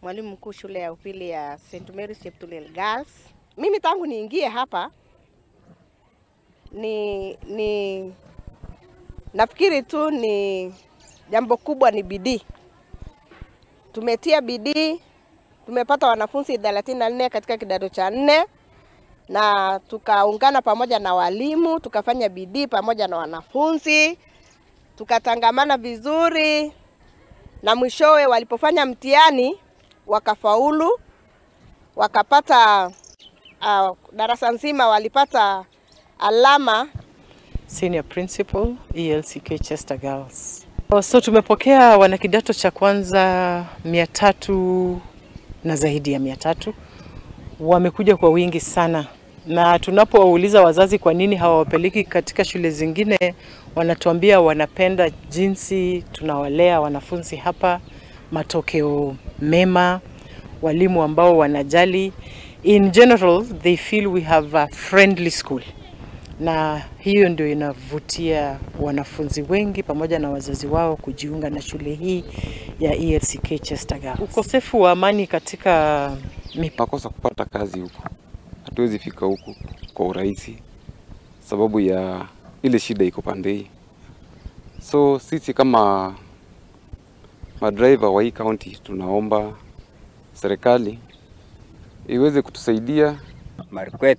Mwalimu mkuu shule ya upili ya St. Mary's Cheptulel Girls. Mimi tangu niingie hapa ni nafikiri tu ni jambo kubwa ni bidii. Tumetia bidii, tumepata wanafunzi 34 katika kidato cha nne na tukaungana pamoja na walimu, tukafanya bidii pamoja na wanafunzi, tukatangamana vizuri na mwishowe walipofanya mtihani wakafaulu, wakapata darasa nzima walipata alama. Senior Principal, ELCK Chester Girls. So tumepokea wanakidato cha kwanza 300 na zaidi ya 300. Wamekuja kwa wingi sana, na tunapowauliza wazazi kwa nini hawawapeleki katika shule zingine, wanatuambia wanapenda jinsi tunawalea wanafunzi hapa, matokeo mema, walimu ambao wanajali. In general, they feel we have a friendly school, na hiyo ndio inavutia wanafunzi wengi pamoja na wazazi wao kujiunga na shule hii ya ELCK Chester Girls. Ukosefu wa amani katika Makosa kupata kazi huku, hatuwezi fika huku kwa urahisi sababu ya ile shida iko pande hii. So sisi kama madriver wa hii county tunaomba serikali iweze kutusaidia. Markwet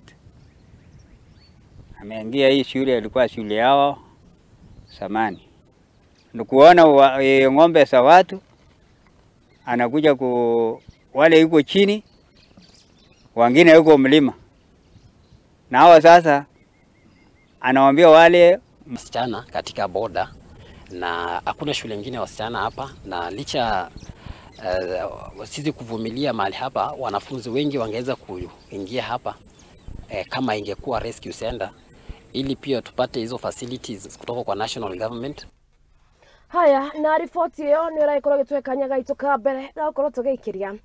ameingia hii shule, ilikuwa shule yao zamani. Ni kuona ng'ombe za watu anakuja ku wale yuko chini, wengine yuko mlima, na hawa sasa anawaambia wale wasichana katika boda na hakuna shule nyingine wasichana hapa, na licha sisi kuvumilia mahali hapa, wanafunzi wengi wangeweza kuingia hapa kama ingekuwa rescue center, ili pia tupate hizo facilities kutoka kwa national government. Haya, na riboti ĩyo nĩ ĩragĩkorwo ĩgĩtũhe kanya gaitũ ka mbere ga gũkorwo tũgĩikĩria.